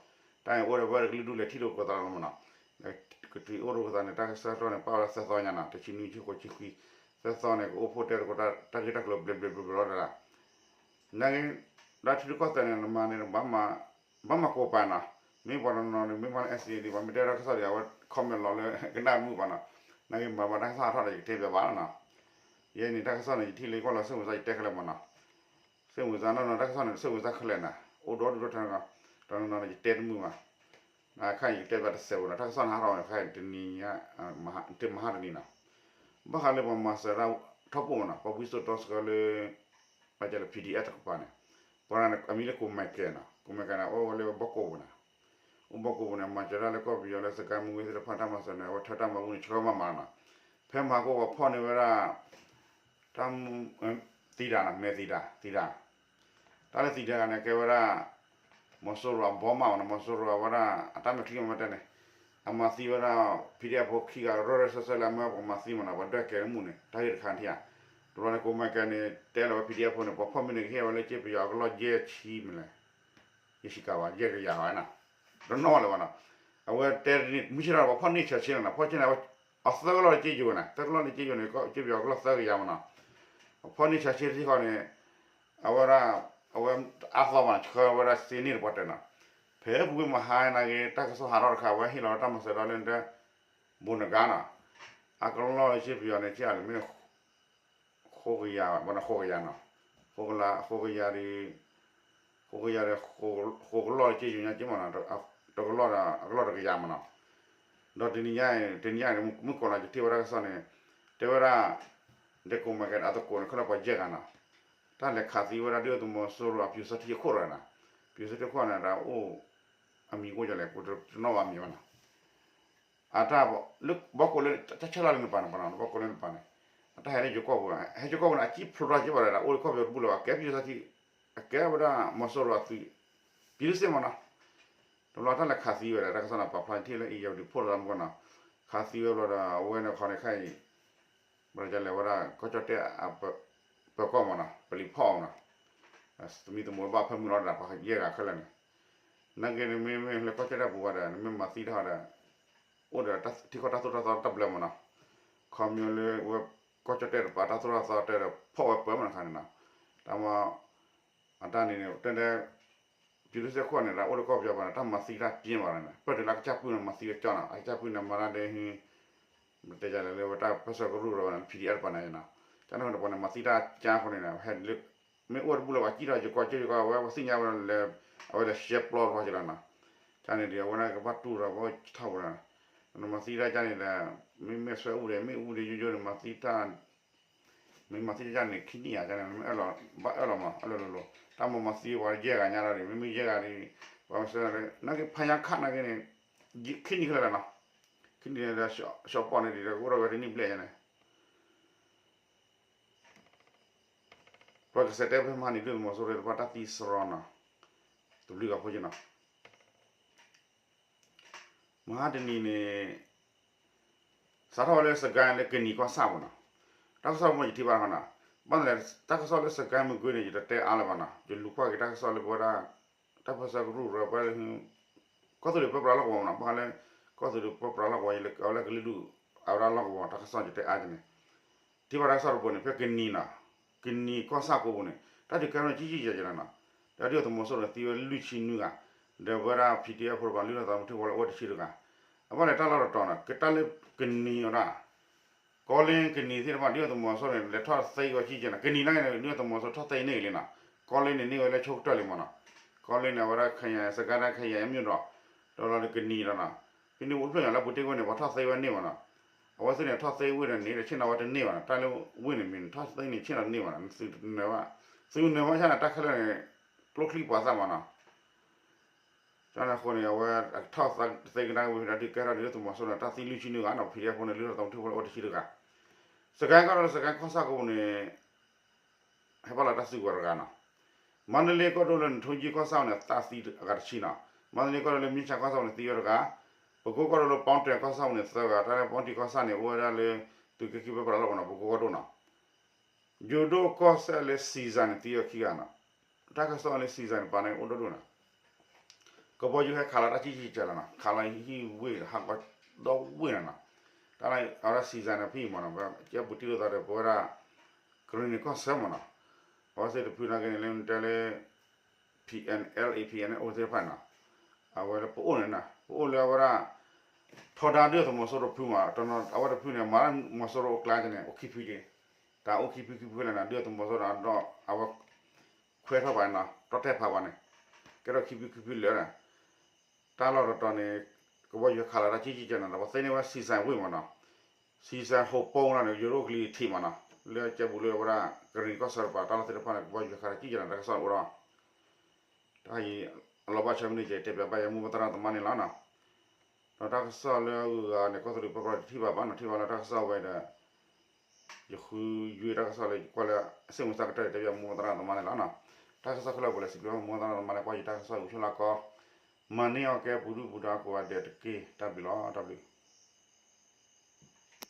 တၢ်န့ၣ်အိၣ်ဒီးဝဲတကလုာ်ဒူၣ်လဲၤထံၣ်လိာ်ကီသးလီၤမးနီၤ, ကထံၣ်အိၣ်လိာ်ကီသးန့ၣ် တၢ်ကဆၢကတီၢ်န့ၣ် ပာ်ဝဲလၢသၢသီညါနီၤ တဆံနွံ ဆံဃိး ဆံခွံ, သၢသီန့ၣ် ကအိၣ်ဖှိၣ်တဲသကိးတၢ်ဂ့ၢ်တၢ်ကျိၤဘျဲးဘျဲးဘျဲးဘျဲးလီၤတၢ်, နာ်က့ ဒီးထံရူၢ်ကီၢ်သဲးန့ၣ် နမၤန့ၣ် ဘၣ်မၤကိးပာ်နီၤ, မ့ၢ်ပှၤတနီၤနီၤန့ၣ် မ့ၢ်မၤလၢ အဲစ့ ဒ်ပှၤမ့ၢ်တဲတၢ်ကစီၣ်ဒံး အဝဲ comment လီၤလၢကနၣ်မုာ်ပှၤနီၤ, နာ်က့မၤဘၣ်တၢ်ကစီၣ်ဟးထီၣ်ဒီး ယကတဲဘၣ်ဘၣ်လီၤနီၤ, ယဲန့ၣ် တၢ်ကစီၣ်န့ၣ် ယထံၣ်လၢကွၢ်လီၤ စ့ၣ်မုၢ်စါ ယတဲခဲလၢာ်မးနီၤ, စ့ၣ်မုၢ်စါနီၤနီၤ တၢ်ကစီၣ်န့ၣ် စ့ၣ်မုၢ်စါခဲလၢာ်နီၤ အိၣ်ဒီဒူၣ်ဒီထၢနီၤ, တနီၤနီၤန့ၣ် ယတဲတမုာ်ဘၣ်, နခါအံၤယကတဲဘၣ်တစဲးဖိနီၤ တၢ်ကစီၣ်န့ၣ် ဟးထီၣ်ဝဲန့ၣ် ခါအံၤတနံၤညါ တမဟါတနံၤနီၤ, ဘၣ်ဃးလၢပှၤမၤစၢၤတၢ်ထီဘိမးနီၤ ပှၤဘှံးစိတီဆှၢလၢ ဘၣ်ကလဲၣ် PDF တကပၤန့ၣ်, ပှၤအမံၤလၢကိးမဲာ်ကဲနီၤ ကိးမဲာ်ကဲန့ၣ် အိၣ်ဝဲလၢဘီၣ်ကိးပူၤန့ၣ်, အိၣ်ဘီၣ်ကိးပူၤန့ၣ် မၤစၢၤတၢ်လၢကီၢ်ပယီၤလၢစကဲမူဝ့သ့ၣ်တဖၣ်တၢ်မၤစၢၤန့ၣ် အဝဲထၢတၢ်မၤဘူၣ်န့ၣ် ဆှၢမးမးနီၤ, ဖဲမဟါကိၢ်ပှၤဖီၣ်န့ၢ်ဝဲဒၣ် တၢ်မူ သံဒၤနီၤ မဲာ်သံဒၤ သံဒၤ တၢ်လၢသံဒၤဂၤန့ၣ် ကဲဝဲဒၣ် မီၤစိရိၤအဘီမးနီၤ မီၤစိရိၤအဝဲဒၣ် အတၢ်မဲာ်ချံမ့ၢ်တဲန့ၣ်, အမၤသံဝဲဒၣ် PDF ဖိခံဂၤ ရၢၢ်ရၢၢ်စဲးစဲးလၢအမၢပှၤမၤသံမးနီၤ ပှၤဒွဲၣ်ကဲမူၣ်န့ၣ် တၢ်ဂ့ၢ်တခါထံၣ်ဧါ, တဘျီန့ၣ် ကိးမဲာ်ကဲန့ၣ် တဲလီၤဝဲ PDF ဖိန့ၣ် ပှၤဖီၣ်မ့ၢ်န့ၣ်ကဟ့ၣ်ဝဲလၢက့ပယီၤအကလီၢ်ယဲၢ်ဆံမ့ၢ်လဲၣ်, ယဲၢ်ဆံကၤဘၣ် ယဲၢ်ကယၤဘၣ်နီၤ, တနီၣ်လၢၤဘၣ်နီၤ, အဝဲတဲမုၢ်ဆ့ၣ်ထီၣ် ပှၤဖီၣ်န့ၢ်ဆၢဆ့လီၤနီၤ ဖီၣ်ဆ့ၣ်န့ၣ် အသၢကလီၢ်လၢက့ယိာ်န့ၣ် သၢကလီၢ်လၢက့ယိာ်န့ၣ် က့ပယီၤအကလီၢ်သၢကယၤမးနီၤ, အဖီၣ်န့ၢ်ဆၢဆ့တထံၣ်ဃီန့ၣ် အဝဲဒၣ် အဝဲအါသီဘၣ်န့ၣ် ဆှၢဝဲဒၣ်စ့န့ၢ်တပှၢ်တၢၢ်နီၤ, ဖဲပူၤကွံာ်မဟါနာ်က့ တၢ်ကစီၣ်ဟးထီၣ်တခါ အဝဲဟ့ၣ်လီၤတၢ်မၤစၢၤဒီးလၢ ဘိနဂါနီၤ, အကလီၢ်လၢက့ပယီၤန့ၣ် ကလၢမ့ၢ် ဃိကယၤ ဘၣ်န့ၣ် ဃိကယၤနီၤ, ဃိကယၤဒီး ဃိကယၤဒီး ဃိကလီၢ်လၢက့ယိာ်ညါက့မးနီၤ, တကလီၢ်ဒီး အကလီၢ်တကယၤမးနီၤ, ဒီးတနံၤညါအံၤ တနံၤညါအံၤ မုၢ်ကိးလီၤ ယထံၣ်ဝဲဒၣ်ကစီၣ်န့ၣ် တဲဝဲဒၣ် ဒဲကိးမဲာ်ကဲအသကိးန့ၣ် ခဲလၢာ်ပှၤယဲၢ်ဂၤနီၤ, တၢ်လဲၤခးသံဝဲဒၣ်ဒုၣ်ဒါသုးမီၤစိရိၤအပျူၤစီထံအခိၣ်တဂၤနီၤ, ပျူၤစီထံအခိၣ်န့ၣ်ဒီးအိၣ် အမံၤအိၣ်ယလဲၣ် ပတနီၣ်ဘၣ်မံၤဘၣ်နီၤ, အတၢ် လၢဘီၣ်ကိးလၢ တၢ်ဆဲးလီၤလၢနပၤန့ၣ်ပနီၤ ဘီၣ်ကိးလၢနပၤန့ၣ်, အတၢ်ဟဲလၢယိၤကီၢ်ပူၤ ဟဲယိၤကီၢ်ပူၤန့ၣ် အစံၣ်ဖျိးထီၣ်က့ဘၣ်ဒီး အိၣ်လၢကီၢ်ပယီၤတဘူၣ်လၢၤဘၣ် ကဲပျူၤစီထံ အကဲဝဲဒၣ်မီၤစိရိၤအသုး ပျူၤစ့ၢ်မးနီၤ, တဘျီတၢ်လဲၤခးသံဝဲဒီး တၢ်ကစီၣ်န့ၣ် ပာ်ဖျါထံၣ်လၢအံၤယဝ်ဒံးဖိတဂၤမူကီၢ်နီၤ, ခးသံဝဲဘျီဒီး အဝဲန့ၣ်ခီန့ၣ်ခဲအံၤ ဘၣ်လဲၤဝဲဒၣ် ကီၢ်ကၠီၣ်တဲၣ် ပၢၤကီၢ်မးနီၤ ပလံၤဖီၣ်အီၤနီၤ, သမံသမိးဘၣ်ဖၢမုၢ်လီၤဒၣ် ပှၤယဲၢ်ဂၤခဲလၢာ်န့ၣ်, နာ်က့န့ၣ် မ့မ့ၢ်လၢကီၢ်ကၠီၣ်တဲၣ်ပူၤဝဲဒီး နမ့ၢ်မၤသံတၢ်ဒီး အိၣ်ဒီးထံကီၢ်တၢ်သိၣ်တၢ်သီတၢ်ဘျၢမးနီၤ, ခီမ့ၢ်လၢဝဲကီၢ်ကၠီၣ်တဲၣ်တပၤ တၢ်သိၣ်တၢ်သီတဲဒီး ဖီၣ်ဝဲပၢၤမးတခါန့ၣ်နီၤ, တၢ်မ အတၢ်န့ၣ် တဲဒဲ ပျူၤစ့ၢ်ခိၣ်န့ၣ်ဒီး အိၣ်လၢကီၢ်ပယီၤပၤန့ၣ် တၢ်မၤသံတၢ်ပျ့ၤဘၣ်န့ၣ် ပၢၢ်တုၤလၢအကစၢ်ပုၢ်န့ၣ် မၤသံဝဲကၠီနီၤ အကစၢ်ပုၢ်န့ၣ် မၤတၢ်ဒဲဟံ ပတဲယလဲၤလၢဝဲတၢ်ပၢၢ်ဆၢကရူၢ်ဒီးဝဲန့ၣ် PDF တပၤန့ၣ်နီၤ, ကၠီန့ၣ်တပၤန့ၣ် မၤသံတၢ်ကၠီအဃိန့ၣ် ဟဲလၢ မ့ၢ်အိၣ်တဘူၣ်လၢၤဘၣ် ကံၣ်ထီၣ်ယိၤကီၢ်ကၠီယိၤကီၢ် အဝဲပှၤသ့ၣ်ညါဝဲလၢ အဝဲလဲၤရှဲပျီတခီက့လီၤနီၤ, ကၠီန့ၣ်ဒီး အဝဲန့ၣ်ကဘၣ်တူၢ်ဒီး ဘၣ်အိၣ်ထီၣ်ဝဲဒီး နမၤသံတၢ်ကၠီန့ၣ်ဒီး မ့မ့ၢ်ဆွဲအိၣ်ဒီး မ့ၣ်အူဒီးယိယိန့ၣ် မၤသံတၢ် မ့ၢ်မၤသံတၢ်န့ၣ် ခံနံၣ်ဧါ ကၠီန့ၣ် မ့ၢ်အၢၣ်လီၤ ဘၣ်အၢၣ်လီၤမး အၢၣ်လီၤလိၤလိၤ တၢ်မၤမၤသံပှၤယဲၢ်ဂၤညါဒီး မ့မ့ၢ်ယဲၢ်ဂၤဒီး ပှၤမၤစၢၤ နာ်က့ဖးယါခးနာ်က့န့ၣ် ခံနံၣ်ခဲလၢာ်လီၤနီၤ, ခံနံၣ်ဒီး ရှီပီၣ်န့ၣ်ဒီး ကအိၣ်ထီၣ်ဝဲတနံၣ်ဘျဲၣ်ညါန့ၣ် ပကစဲးတဲဖဲမဟါန့ၣ် ဒုၣ်ဒါသုးမီၤစိရိၤတဖၣ်တၢ်သံစရီနီၤ, တဘျုးဂၤဖိက့နီၤ, မဟါတနံၤန့ၣ် စးထီၣ်ဝဲလၢစကဲလၢကနံၤကီၢ်ဆၣ်ပူၤနီၤ, တၢ်ကစီၣ်ဖိယထံၣ်ဘၣ်တခီနီၤ, ဘၣ်မနုၤလဲၣ် တၢ်ကစီၣ်လၢစကဲမုၢ်ကွံန့ၣ် ယတတဲအါလၢၤဘၣ်နီၤ, ယလူၤကွၢ်က့ၤတၢ်ကစီၣ်လၢပဝဲဒၣ် တၢ်ပၢၢ်ဆၢကရူၢ်ရၢ ပဝဲ ကီၢ်သူလ့ၤပၢပြးလီၢ်ကဝီၤမးနီၤ, ဘၣ်ဃးလၢ ကီၢ်သူလ့ၤပၢပြးလီၢ်ကဝီၤ ယလဲၤကဝဲလၢကလုာ်ဒူၣ် အဝဲဒၣ်လီၢ်ကဝီၤ တၢ်ကစီၣ်ယတဲအါက့ၤန့ၣ် ထံၣ်ဘၣ်တၢ်ကစီၣ်တဘိန့ၣ် ဖဲကနံၤနီၤ, ကနံၤကီၢ်ဆၣ်ကိးပူၤန့ၣ် တၢ်ဒုးကဲထီၣ်န့ၣ် ကံကံယဲယဲလီၤနီၤ, ဒီးဒုၣ်ဒါသုးမီၤစိရိၤန့ၣ် သံဝဲလွံၢ်ဆံနွံဂၤ, ဒီးဝဲဒၣ် PDF ဖိတဖၣ်လွံၢ်ထီၣ်သီမုၢ်ထံဖိလၢအိၣ်တဆံတဂၤ, အဘၣ်လဲၣ်တၢ်လီၢ်တတီၤနီၤ, ကတၢၢ်လၢကနံၤအီၤဒၣ် ကီလ့ကနံၤသ့ၣ်တဖၣ် ဒုၣ်ဒါသုးမီၤစိရိၤန့ၣ် လဲၤထီၣ်သ့ဝဲကံကဲနီၤ, ကနံၤနာ်က့န့ၣ် ဒုၣ်ဒါသုးမီၤစိရိၤထီၣ်သ့န့ၢ်ဂ့ၤလံနီၤ, ကီလ့န့ၣ်န့ၢ်ဝဲလၢဆိကတၢၢ်လံမးနီၤ, ကီလ့န့ၣ် အဝဲဒၣ်ခဲအံၤ စကဲဒၣ်ခဲအံၤ အမ့ၢ်ဒီး ဒီးလီၤလၢကနံၤဒီးနီၤ, ဖဲန့ၣ်အိၣ်တဖျၢၣ်ညါလၢပူၤတ့ၢ်ဝဲန့ၣ် ပှၤထီၣ်သ့ဝဲန့ၢ်မးနီၤ, အဝဲသ့ၣ်န့ၣ်ထီၣ်သ့ဝဲဒီးန့ၣ် တဆ့ၣ်နီၤဝဲတန့ၢ်ဘၣ်နီၤ, တၢ်လၢဝ့ၢ်န့ၣ်မ့ၢ်န့ၣ် ထီၣ်သ့န့ၣ်ဆ့ၣ်နီၤတန့ၢ်ဘၣ်နီၤ, သုးနၢၤဘၣ်, သုးနၢၤဘၣ်ဆၣ်န့ၣ် တၢ်ခဲလၢာ်န့ၣ် ကျိချံမျိာ်သၣ်မးနီၤ ကန့ၣ်အဃိန့ၣ် အဝဲထီၣ်သ့ကဒါဝံၤဒီး ဒုးကဲထီၣ်ဒုၣ်ဒါသုးမီၤစိရိၤန့ၣ် တၢ်သံလွံၢ်ဆံနွံဂၤနီၤ, PDF ဖိန့ၣ် လွံၢ်ထီၣ်သီမုၢ်ထံဖိလၢအိၣ်တဆံတဂၤ, စကဲကီၢ်ဒီးစကဲကီၢ်ဆၣ်ကိးပူၤန့ၣ် ဟဲပာ်လီၤတၢ်စုကဝဲၤတဂၤနီၤ, မါတလ့ကီၢ်ဒိၣ်လၢနထိကံကီၢ်ဆၣ်န့ၣ် သးသံအဂၤတဆံနီၤ, မါတလ့ကီၢ်ဒိၣ်လၢမ့ၢ်ဆါကီၢ်ဆၣ်န့ၣ် သံဝဲတဂၤ, ပကိကီၢ်ဒိၣ်လၢပီၣ်တဲာ်ကီၢ်ဆၣ်န့ၣ် သၢဂၤ, တၢ်လၢပီၣ်တဲာ်ကီၢ်ဆၣ်န့ၣ် အိၣ်ဝဲဒၣ်လၢ သုးက့ခံ ပၢပြးလီၤပနီၤ ပကဝီၤဒိၣ်နီၤ, ယိၤဒိၣ်ကီၢ်စဲၣ်လၢ Caesar န့ၣ် သံအခံဂၤနီၤ, တၢ်ကစီၣ်လၢ Caesar န့ၣ် ပာ်န့ၣ်အိၣ်ဒိၣ်ဒိၣ်နီၤ, ကဘီယူၤဟဲခးလီၤတၢ်ကံၢ်ကံၢ်ကဲလီၤနီၤ, ခးလီၤဟံၣ်ဝ့ၢ်ဟးကီဒီဝ့ၢ်နီၤနီၤ, တၢ်လၢအဝဲဒၣ် Caesar န့ၣ်ဖဲအံၤမနီၤ, ကဲပူၤတံၢ်လိာ်သးဒီး ပဝဲဒၣ် ကရံၣ်နံၤကီၢ်စဲၣ်မနီၤ, အဝဲသ့ၣ်တဖုနာ်က့န့ၣ် လၢတဲလၢ P N L A P N အိၣ်သ့ၣ်တဖၣ်နီၤ, အဝဲလၢပအိၣ်န့ၣ်နီၤ ပအိၣ်လၢအဝဲဒၣ် ထီဒါဒုၣ်ဒါသုးမီၤစိရိၤတဖုမး, တနီၤအဝဲတဖုန့ၣ် မၤမီၤစိရိၤအကျါန့ၣ် အိၣ်ခံဖုက့ၤ, တၢ်အိၣ်ခံဖုခံဖုလဲၣ်နီၤ, ဒုၣ်ဒါသုးမီၤစိရိၤဒီး အဝဲခွဲထီၣ်ပှၤန့ၣ်နီၤ, တီၢ်ထဲၣ်ဖးပှၤန့ၣ်, ကဲထီၣ်ခံဖုခံဖုလၢာ်န့ၣ်, တၢ်လီၢ်တတီၤန့ၣ် ကဘီယူၤခးလီၤတၢ်ကံၢ်ကံၢ်ကဲနီၤ, ပသ့န့ၢ်ဝဲ Caesar ဝ့ၢ်မနီၤ, Caesar ဟိးပိလီၤန့ၣ် ယိၤဒိၣ်ကလံၤထံးမနီၤ, လၢကဲပူၤလၢဝဲဒၣ် ကရံၣ်နံၤကီၢ်စဲၣ်တပၤ တၢ်လီၢ်သ့ၣ်တဖၣ်န့ၣ် ကဘီယူၤခးတၢ်ကံၢ်ကဲနီၤ တၢ်ကစီၣ်အိၣ်ဒီး တၢ်အံၤ အလီၤဘၣ်ဆၢမနုၤကဲ တဲပၠးဘၣ်ယဲမူဘၣ်သရၣ်သမါန့ၣ်လီၤနီၤ, ဒီးတၢ်ကစီၣ်လၢအဂုၤအဂၤန့ၣ် ကီၢ်သူလ့ၤပၢပြးတထံၣ်ဘၣ်ဘၣ်နီၤ, ထံၣ်ဘၣ်လၢတၢ်ကစီၣ်ဝဲဒီး ယဃုယွ့တၢ်ကစီၣ်လၢယကွၢ်လၢ စ့ၣ်မုၢ်သၣ်ကတၢၢ်န့ၣ် တဲပၠးမူဘၣ်သရၣ်သမါန့ၣ်လီၤနီၤ, တၢ်ကစီၣ်ခဲလၢာ်ပူၤလဲၣ် စံးဘျုးမူဘၣ်သရၣ်သမါလၢကွၢ်ယတၢ်ကစီၣ်ဂုာ်ဆူၣ်လၢကီ မၤန့ၢ်အီၣ်ကဲပူၤဒုၣ်ပူၤဒါကိးဂၤဒဲးတက့ၢ်, တၢ်ဘျုးလီၤ တၢ်ဘျုး